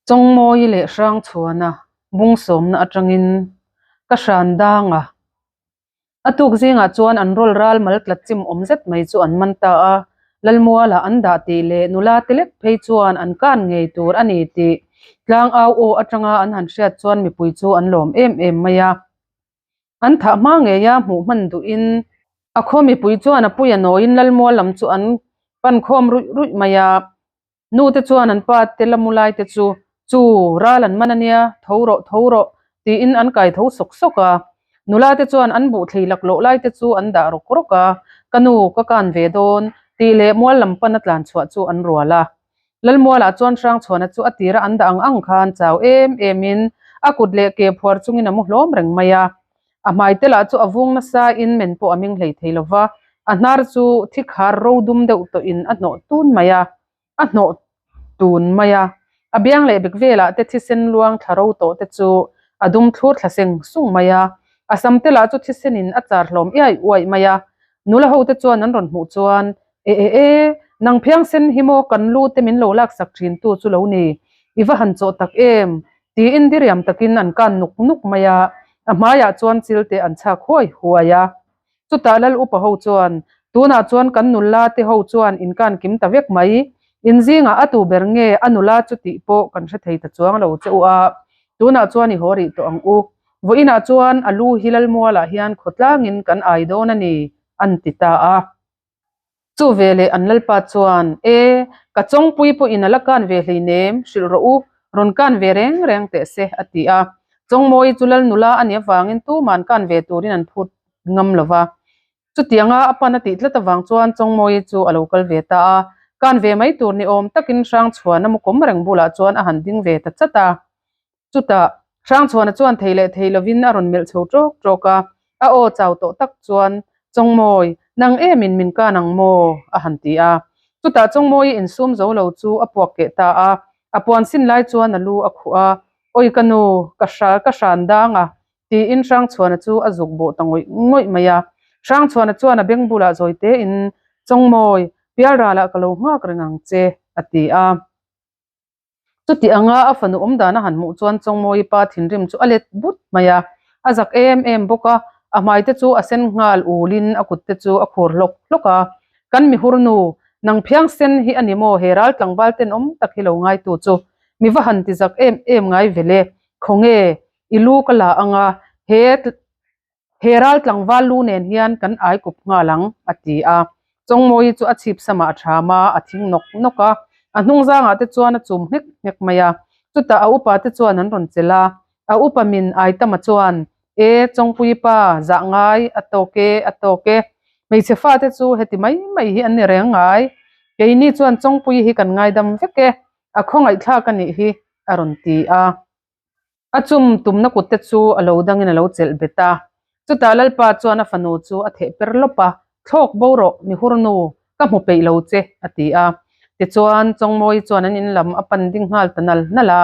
Chawngmawi leh Hrangchhuana bung sawmna atangin ka hran dang a. A tuk zingah chuan an rawl ral mal tlat chim awm zet mai chu an man ta a, Lalmuala an dah tih leh nula te lek phei chuan an kan ngei tur a ni tih tlang au aw atanga an han hriat chuan mipui chu an lawm em em mai a. An thah hma ngeia hmuh hman duhin a khaw mipui chuan a puia nawiin Lalmual lam chu an pan khawm ruih ruih mai a. Nu te chuan an pa te la mu lai te chu, Chu, ral an man a nia, tho rawh, tho rawh, tiin an kai tho sawk sawk a. Nula te chuan an buh thlei laklawh lai te chu an dah rawk rawk a, Ka nu, ka kan ve dawn, tih leh mual lam pan a tlan chhuah chu an rual a. Lalmualah chuan Hrangchhuana chu a tira an dah ang ang khan chau em em in a kut leh ke phuar chungin a mu hlawm reng mai a. A hmai te lah chu a vung nasa in men pawh a ming hlei thei lo va, a hnar chu thi khar ro dum deuh tawh in a hnawh tun mai a, a hnawh tun mai a. A biang leh bek velah te thisen luang thla ro tawh te chu a dum thlur thla seng sung mai a, a sam te lah chu thisen in a char hlawm iai uaih mai a. Nula ho te chuan an rawn hmuh chuan, E e e, nang phiangsen hi maw kan lu te min lo laksak thin tu chu lo ni, i va han chawh tak em? Tiin diriam takin an kan nuk nuk mai a, a hmaiah chuan chil te an chhak huai huai a. Chutah Lal upa ho chuan, Tunah chuan kan nula te ho chuan in kan kim ta vek mai, in zingah a tu ber nge a nula chu tih pawh kan hre thei ta chuang lo che u a, tunah chuan i haw rih tawh ang u. Vawiinah chuan a lu hi Lalmualah hian khawtlangin kan ai dawn a ni, an ti ta a. Chu veleh an lalpa chuan, E, ka chawngpui pawhin a la kan ve hleinem, hrilh rawh u, rawn kan ve reng reng teh se, a ti a. Chawngmawi chu lal nula a nih avangin tuman kan ve turin an phut ngam lo va. Chutianga a pan a tih tlat avang chuan Chawngmawi chu a lo kal ve ta a. Kan ve mai tur ni awm takin Hrangchhuana mu kawm reng bulah chuan a han ding ve ta chat a. Chutah, Hrangchhuana chuan thei leh thei lovin a rawn melh chho ṭawk ṭawk a, a aw chau tawh tak chuan, Chawngmawi, nang emin min kan ang maw? a han ti a. Chutah Chawngmawi insum zo lo chu a puak keh ta a, a puan sin lai chuan a lu a khuh a, Awi ka nu, ka hra ka hran dang a, tiin Hrangchhuana chu a zuk bawh ta ngawih ngawih mai a. Hrangchhuana chuan a beng bulah zawi tein, Chawngmawi, pialralah ka lo nghak reng ang che, a ti a. Chuti anga a fanu awm dan a han hmuh chuan Chawngmawi pa thinrim chu a let but mai a, a zak em em bawk a, a hmai te chu a sen nghal ulin a kut te chu a khur hlawk hlawk a. Kan mihur nu, nang phiang sen hi a ni maw he ral tlangval tenawm tak hi lo ngaitu chu? Mi va han ti zak em em ngai vele, khawnge i lu ka la anga he He ral tlangval lu nen hian kan ai kup nghal ang, a ti a. Chawngmawi chu a chhip samah a ṭham a, a thing nawk nawk a. A hnung zangah te chuan a chum nghek nghek mai a. Chutah a upa te chuan an rawn chelh a. A upa min Aitama chuan, E, Chawngpui pa, zah ngai, a tawk e, a tawk e. Hmeichhe fate chu heti mai mai hi an ni reng ngai. Keini chuan Chawngpui hi kan ngaidam vek e, a khawngaihthlak a nih hi, a rawn ti a. A chum tumna kut te chu a lo dangin a lo chelh bet a. Chutah Lalpa chuan a fanu chu a theh per lawp a, Thlawk bo rawh, mi hurnu, ka hmu peih lo che, a ti a. Tichuan, Chawngmawi chuan an in lam a pan ding nghal ta nal nal a.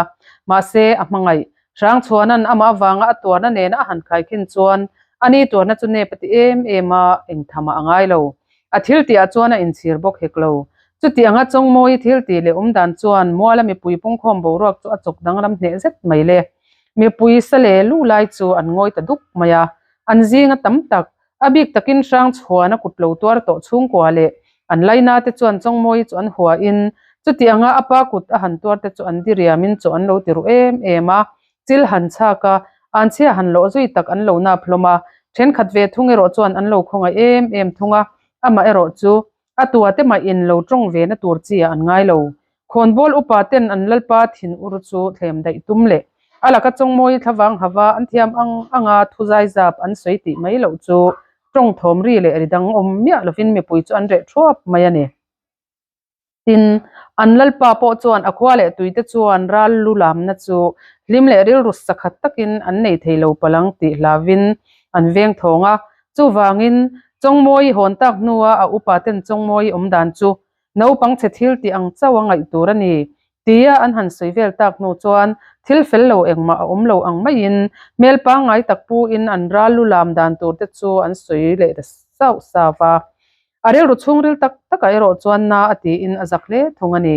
Mahse, a hmangaih. Hrangchhuana'n amah avanga a tuarna nena a han khaikhin chuan ani tuarna chu nep a ti em em a, engthamah a ngai lo. A thil tihah chuan a inchhir bawk hek lo. Chuti anga Chawngmawi thil tih leh awm dan chuan Muala mipui pungkhawm boruak chu a chawk danglam hneh zet mai le. Mipui sa leh lu lai chu an ngawi ta duk mai a. An zinga tam tak, a bik takin Hrangchhuan a kut lo tuar tawh chhungkua leh an laina te chuan Chawngmawi chu an huain chuti anga a pa kut a han tuar te chu an diriamin chaw an lo ti ru em em a. Chil han chhak a, anchhia han lawh zui tak an lo nap hlawm a, thenkhat ve thung erawh chuan an lo khawngaih em em thung a, amah erawh chu a tua te mah in lo tawng ve na tur chi ah an ngai lo. Khawnbawl upa ten an lalpa thin ur chu thlem daih tum leh a laka chawngmawi thlavang hava an thiam ang anga thu zaizap an sawi tih mai loh chu tawng thawm ri leh ri dang awm miah lovin mipui chu an reh thuap mai a ni. Tin, an lalpa pawh chuan a khua leh tuite chuan ral lu lamna chu hlim leh rilru sakhat takin an nei thei lo palang tih hlavin an veng thawng a. Chuvangin, Chawngmawi hawn tak hnua a upa ten Chawngmawi awm dan chu naupang chhe thil tih ang chauh a ngaih tur a ni tia an han sawi vel tak hnu chuan thil fel lo engmah a awm lo ang maiin hmel pangngai tak pu in an ral lu lam dan tur te chu an sawi leh ta sauh sauh va. A rilru chhungril tak takah erawh chuan na a tiin a zak hle thung a ni.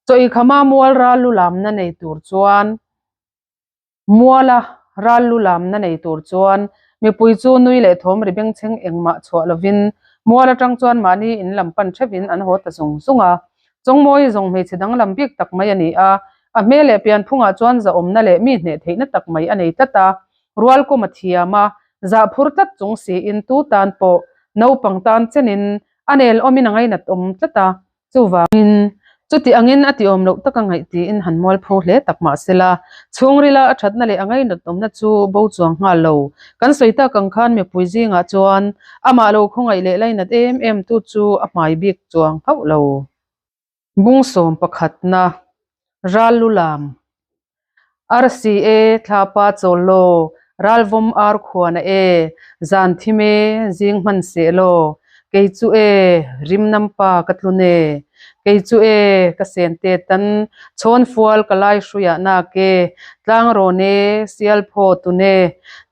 Chaw ei khama mual ral lu lamna nei tur chuan Muala ral lu lamna nei tur chuan mipui chu nui leh thawm ri bengchheng engmah chhuah lovin mual atang chuan mahni in lam pan theuhin an haw ta zung zung a. Chawngmawi zawng hmeichhe danglam bik tak mai a ni a, a hmel leh pianphungah chuan zahawmna leh mi hneh theihna tak mai a nei tlat a. Rualkawm a thiam a, zah phur tlat chung siin tu tan pawh naupang tan chenin a nel awmin a ngainat awm tlat a. Chuvangin, chuti angin a tiawm loh taka ngaih tiin han mualpho hle tak mah sela, chhungrila a thatna leh a ngainatawmna chu bo chuang nghal lo. Kan sawi tak ang khan mipui zingah chuan amah lo khawngaih leh lainat em em tu chu a hmai bik chuang hauh lo. Bungsawm pakhatna, Rallulam. Rca thlapa chawl law, ralvawm ar khuana e, zan thim e, zing hman seh law, kei chu e, rim nampa ka tlun e, kei chu e, ka sen te tan, chhawn fual ka lai hruiah nak e, tlang rawn e, sial phaw tun e,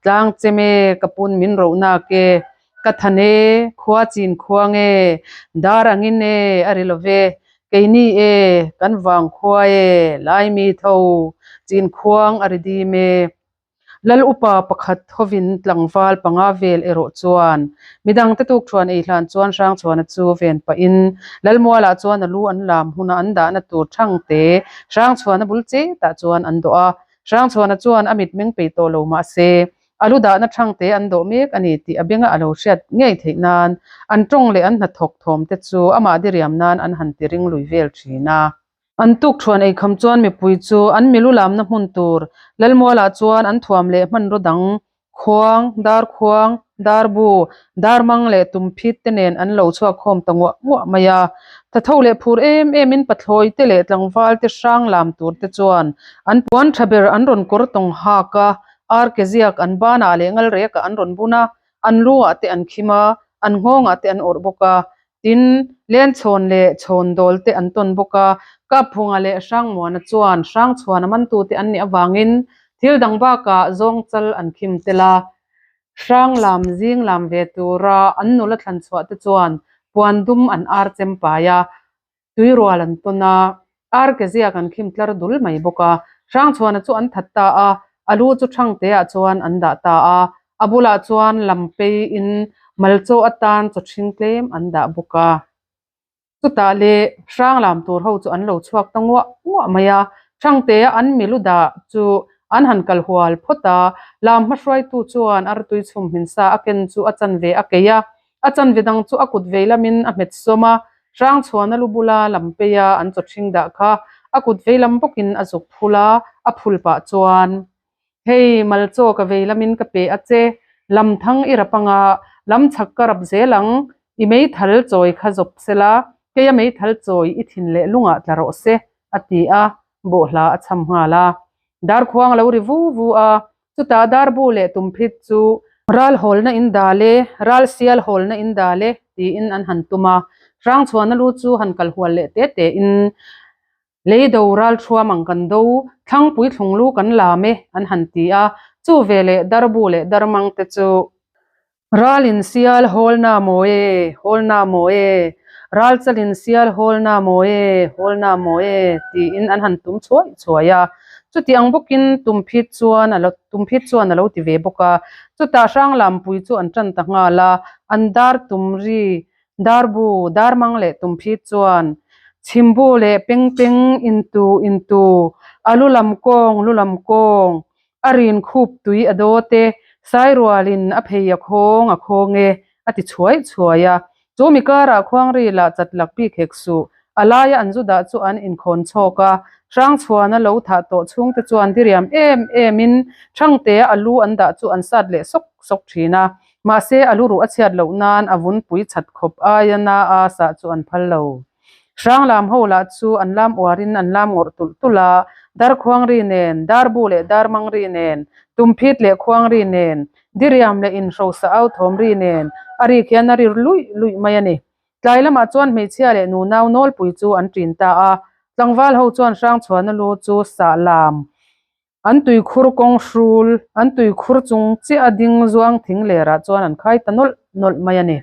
tlang chem e, ka pun min roh nak e, ka than e, khua chin khuang e, dar angin e, a ri lo ve, Keini e, kan vang khua e, Laimi tho, Chinkhuang a ri dim e. Lal upa pakhat hovin tlangval panga vel erawh chuan midangte tukthuan ei hlan chuan Hrangchhuana chu ven pahin Lalmualah chuan a lu an lam huna an dahna tur thangte Hrangchhuana bul chetah chuan an dawh a. Hrangchhuana chuan a mitmeng peih tawh lo mahse A lu dahna thangte an dawh mek a ni tih a benga a lo hriat ngei theih nan an tawng leh an hnathawk thawm te chu amah diriam nan an han ti ring lui vel thin a. An tuk thuan ei kham chuan mipui chu an milu lamna hmun tur Lalmualah chuan an thuam leh hmanraw dang khuang, darkhuang, darbu, darmang leh tumphit te nen an lo chhuak khawm ta nguah nguah mai a. Thatho leh phur em em in pathlawi te leh tlangval te hrang lam tur te chuan an puan tha ber an rawn kawr tawng hak a, Ar ke ziak an banah leh ngal rekah an rawn bun a, an lu-ah te an khim a, an nghawngah te an awrh bawk a. Tin, Lenchhawn leh Chhawndawl te an tawn bawk a. Kapphunga leh Hrangmuana chuan Hrangchhuana mantute an nih avangin thil dang bakah zawngchal an khim tel a. Hranglam zing lam ve tura an nula thlan chhuah te chuan puan dum an ar chem pai a. Tuirual an tawn a, ar ke ziak an khim tlar dul mai bawk a. Hrangchhuana chu an that ta a, a lu chu Thangteah chuan an dah ta a, a bulah chuan Lampei in malchaw atan chaw ṭhing tlem an dah bawk a. Chutah le Hranglam tur ho chu an lo chhuak ta nguah nguah mai a, Thangtea an milu dah chu an han kal hual phawt a, lam hmahruaitu chuan artui chhum hminsa a ken chu a chanve a keih a, A chanve dang chu a kut vei lamin a hmet sawm a, Hrangchhuana lu bula lam peia an chaw ṭhing dah kha a kut vei lam bawkin a zuk phul a, a phul pah chuan, Hei, Malchaw ka vei lamin ka pe a che, lam thang i rap anga, lam chhak ka rap zel ang, i meithal chawi kha zawp sela, keia meithal chawi i thin leh lungah tla rawh se, a ti a, bawhhla a chham nghal a. Darkhuang a lo ri vu vu a, Chutah darbu leh tumphit chu ral hawlna in dal e, ral sial hawlna in dal e tiin an han tum a. Hrangchhuana lu chu han kal hual leh te te in lei do ral thuam ang kan do, thlangpui thlung lu kan lam e an han ti a. Chu veleh darbu leh darmang te chu Ral in sial hawl na maw e, hawl na maw e, ral chal in sial hawl na maw e, hawl na maw e, tiin an han tum chhuai chhuai a. Chuti ang bawkin tumphit chuan a lo tumphit chuan a lo ti ve bawk a. Chutah Hranglampui chu an tan ta nghal a, an dar tum ri, darbu, darmang leh tumphit chuan chhimbu leh pengpeng intu intu, a lu lam kawng lu lam kawng, A rin khup tui a dawt e, Sairualin a phei a khawng a khawng e, a ti chhuai chhuai a. Chu mi karah khuangri lah chat lak bik hek suh. A laia an zu dah chu an inkhawn chhawk a, Hrangchhuana lo thah tawh chhungte chuan diriam em emin Thangtea a lu an dah chu an sat leh sawk sawk thin a. Mahse a lu ruh a chhiat loh nan a vunpui chat khawp aia na a sah chu an phal lo. Hranglam ho lah chu an lam uarin an lam ngawrh tulh tulh a, darkhuang ri nen, darbu leh darmang ri nen, tumphit leh khuang ri nen, diriam leh inhrosa au thawm ri nen a rik hian a ri luih luih mai a ni. Tlai lamah chuan hmeichhia leh nunau nawlpui chu an ṭin ta a, tlangval ho chuan Hrangchhuana lu chu sah lam An tuikhur kawng hrul, an tuikhur chung chiah a ding zuang thing lerah chuan an khai ta nawlh nawlh mai a ni.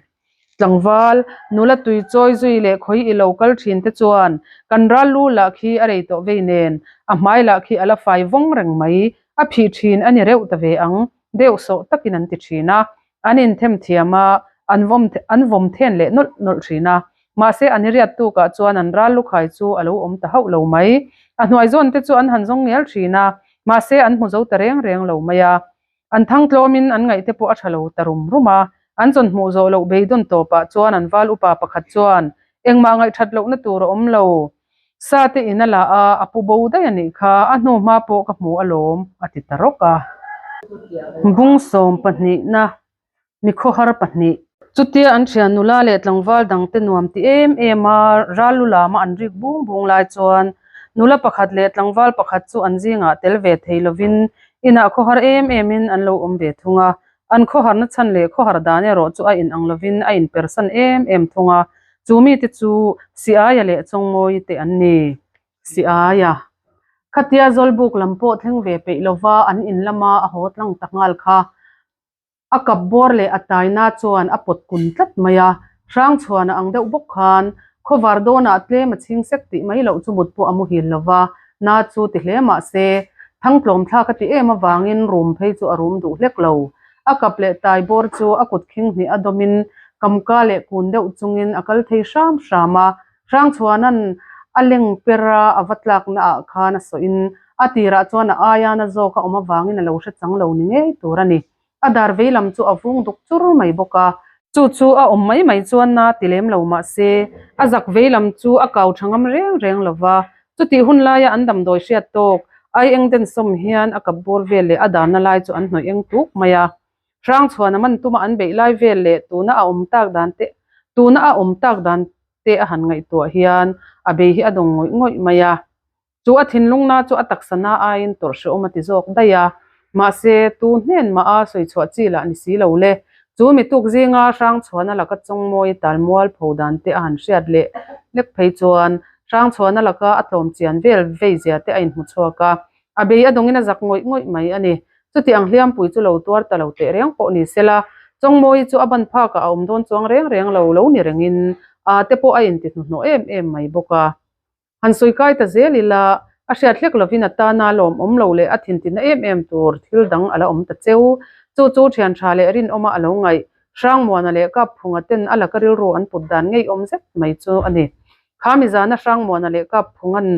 Tlangval, nula tui chawi zui leh khawi i lo kal thin te chuan kan ral lu lah khi a rei tawh vei nen, a hmai lah khi a la fai vawng reng mai, a phih thin a ni reuh ta ve ang, deuh sawh takin an ti thin a. An inthem thiam a, an vawm an vawm then leh nawlh nawlh thin a. Mahse an i riat tukah chuan an ral lukhai chu a lo awm ta hauh lo mai. A hnuai zawn te chu an han zawng ngial thin a, mahse an hmu zo ta reng reng lo mai a. An thang tlawmin an ngaih te pawh a tha lo ta rum rum a, an chawn hmuh zawh loh beidawn tawpah chuan an val upa pakhat chuan engmah ngaihthat lohna tur a awm lo. Sa te in a la a, a pu bo daih a nih kha, a hnu hma pawh ka hmu alawm, a ti ta rawk a. Bung 12 na Mikhawhar pahnih. Chutia an thian nula leh tlangval dangte nuam ti em em a, ral lu lama an rik bung bung lai chuan nula pakhat leh tlangval pakhat chu an zingah tel ve thei lovin inah khawhar em emin an lo awm ve thung a. An khawharna chhan leh khawhar dan erawh chu a inang lovin a inpersan em em thung a. Chu mite chu Siaia leh Chawngmawii te an ni. Siaia. Khatia Zawlbuk lam pawh thleng ve peih lova an in lama a haw tlang ta nghal kha. A kap bawr leh a taina chuan a pawt kun tlat mai a, Hrangchhuana ang deuh bawk khan khawvar dawnah tlem a chhing sek tih mai loh chu mut pawh a muhil lo va, na chu ti hle mah se, thangtlawm thlak a ti em avangin rum phei chu a rum duh hlek lo. A kap leh tai bawr chu a kut khing hnih a dawmin kamka leh kun deuh chungin a kal thei hram hram a, Hrangchhuana'n a leng per a a va tlakna ah khan a sawiin a tirah chuan a aia na zawk a awm avangin a lo hre chang lo ni ngei tur a ni. A dar vei lam chu a vung duk chur mai bawk a. Chu chu a awm mai mai chuan na ti lem lo mah se, a zak vei lam chu a kau tha ngam reng reng lo va. Chutih hun laia an damdawi hriat tawk, ai eng den sawm hian a kap bawr vel leh a darna lai chu an hnawih eng tuk mai a. Hrangchhuana man tuma an beih lai vel leh tuna a awm tak dan te tuna a awm tak dan te a han ngaihtuah hian a bei hi a dawng ngawih ngawih mai a. Chu a thinlungna chu a taksa na aiin tawrh hrehawm a ti zawk daih a. Mahse, tu hnen mah a sawi chhuah chi lah ni si lo le. Chu mi tuk zinga Hrangchhuana laka Chawngmawi talmual pho dan te a han hriat leh lek phei chuan Hrangchhuana laka a tlawm chian vel vei zia te a inhmu chhuak a. A bei a dawngin a zak ngawih ngawih mai a ni. Chuti ang hliampui chu lo tuar ta lo teh reng pawh ni sela, Chawngmawi chu a ban phakah a awm dawn chuang reng reng lo lo ni rengin a te pawh a inti hnuhnawh em em mai bawk a. Han sawi kai ta zel ila, a hriat hlek lovin a tana lawmawm lo leh a thintina em em tur thil dang a la awm ta cheu. Chu chu thian tha leh rinawma a lo ngaih, Hrangmuana leh Kapphunga ten a laka rilru an put dan ngeiawm zet mai chu a ni. Kha mizana Hrangmuana leh Kapphunga'n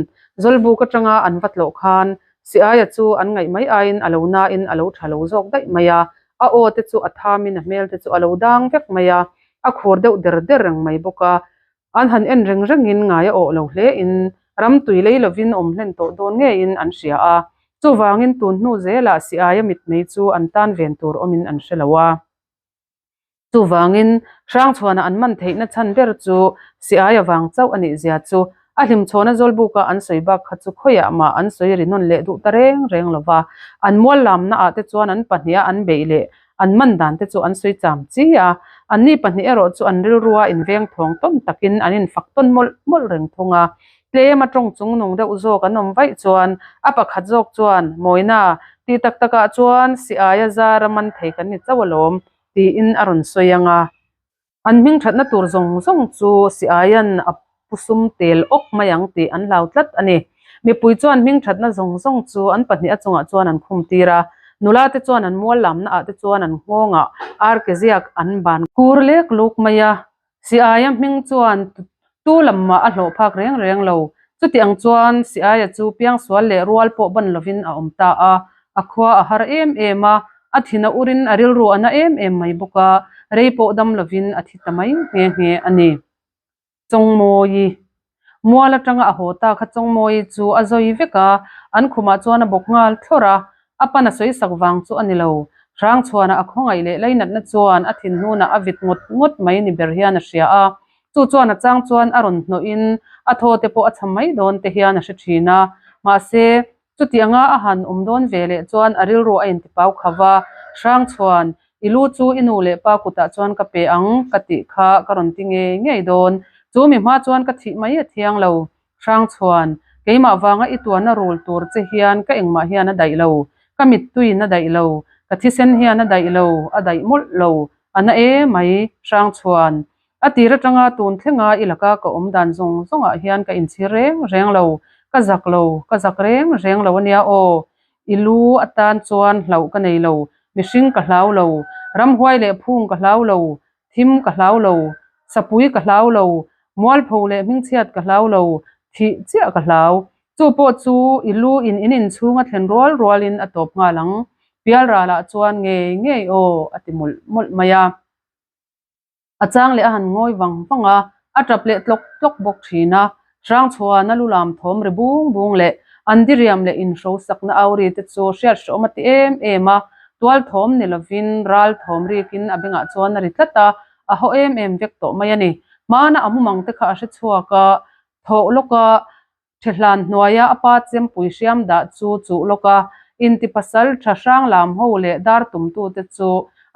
Zawlbuk atanga an va tlawh khan Siaia chu an ngaih mai aiin a lo nain a lo tha lo zawk daih mai a, a aw te chu a thamin a hmel te chu a lo dang vek mai a, a khur deuh der der reng mai bawk a. An han en reng rengin ngai a awh lo hlein ram tui lei lovin awm hlen tawh dawn ngeiin an hria a, chuvangin tun hnu zelah Siaia mitmei chu an tan ven tur awmin an hre lo a. Chuvangin, Hrangchhuana an man theihna chhan ber chu Siaia vang chauh a nih zia chu a hlimchhawna Zawlbuka an sawi bak kha chu khawiah mah an sawi ri nawn leh duh ta reng reng lo va. An mual lamna ah te chuan an pahniha an beih leh an man dan te chu an sawi cham chi a. Anni pahnih erawh chu an rilrua inveng thawng tawn takin an infak tawn mawlh mawlh reng thung a. Tlem a tawng chung nung deuh zawk an awm vaih chuan a pakhat zawk chuan, Mawina, tih tak takah chuan Siaia zara man thei kan ni chauh alawm, tiin a rawn sawi ang a. An hming thatna tur zawng zawng chu Siaia'n a pu sum tel awk mai ang tih an hlau tlat a ni. Mipui chuan hming thatna zawng zawng chu an pahnih a chungah chuan an khum tir a, nula te chuan an mual lamna ah te chuan an nghawngah ar ke ziak an ban kur lek luk mai a. Siaia hming chuan tu lam mah a hlawh phak reng reng lo. Chuti ang chuan Siaia chu piangsual leh rual pawh ban lovin a awm ta a, a khua a har em em a, a thin a urin a rilru a na em em mai bawk a, rei pawh dam lovin a thi ta mai nghe nghe a ni. Chawngmawi. Mual atanga a haw ta kha Chawngmawi chu a zawi vek a, an khumah chuan a bawk nghal thlawrh a, a pan a sawi sak vang chu a ni lo. Hrangchhuana a khawngaih leh lainatna chuan a thinhnunah a vit ngawt ngawt mai ni ber hian a hria a, chu chuan a chang chuan a rawn hnawhin a thaw te pawh a cham mai dawn te hian a hre thin a, mahse, Chuti anga a han awm dawn ve leh chuan a rilru a intipau kha va, Hrangchhuan, i lu chu i nu leh pa kutah chuan ka pe ang ka tih kha ka rawn ti ngei ngei dawn. Chu mi hma chuan ka thih mai a thiang lo. Hrangchhuan, keimah vanga i tuarna rul tur che hian ka engmah hian a daih lo. Ka mittuiin a daih lo. Ka thisen hian a daih lo, a daih mawlh lo. A na e mai, Hrangchhuan. A tir atanga tun thlenga i laka ka awm dan zawng zawngah hian ka inchhir reng reng lo, ka zak lo, ka zak reng reng lo ania aw. I lu atan chuan hlauh ka nei lo, mihring ka hlau lo, ramhuai leh phung ka hlau lo, thim ka hlau lo, sapui ka hlau lo, mualpho leh hmingchhiat ka hlau lo, thih chiah ka hlau. Chu pawh chu i lu in in inchhung a thlen rual rualin a tawp nghal ang. Pialralah chuan ngei ngei aw a ti mawlh mawlh mai a. A chang leh a han ngawi vang vang a, a tap leh tlawk tlawk bawk thin a. Hrangchhuan a lu lam thawm ri bung bung leh an diriam leh inhro sakna auri te chu hriat hrehawm a ti em em a. Tual thawm ni lovin ral thawm rikin a bengah chuan a ri tlat a, a haw em em vek tawh mai a ni. Hmana a mumang te kha a hre chhuak a, thawh lawk a, Thehlan hnuaia a pa chempui hriam dah chu chuh lawk a, inti pasal tha hrang lam ho leh dar tumtute chu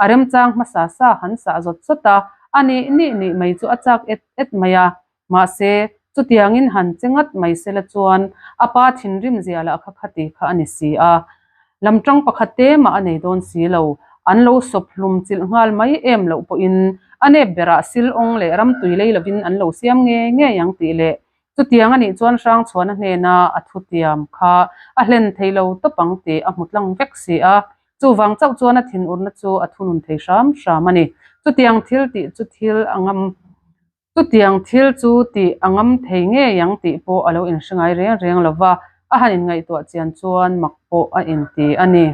a remchang hmasa sa han sah zawt zawt a, a nih nih nih mai chu a chak et et mai a. Mahse, chutiangin han che ngat mai sela chuan a pa thinrim zia lah kha khati kha a ni si a. Lamtang pakhat te mah a nei dawn si lo, an lo sawp hlum chilh nghal mai em loh pawhin a nep berah sil awng leh ramtui lei lovin an lo siam ngei ngei ang tih leh Chutiang a nih chuan Hrangchhuana hnena a thutiam kha a hlen thei lo tawp ang tih a hmu tlang vek si a, chuvang chauh chuan a thinurna chu a thunun thei hram hram a ni. Chutiang thil tih chu thil a ngam Chutiang thil chu tih a ngam thei ngei ang tih pawh a lo inhre ngai reng reng lo va, a han inngaihtuah chian chuan mak pawh a inti a ni.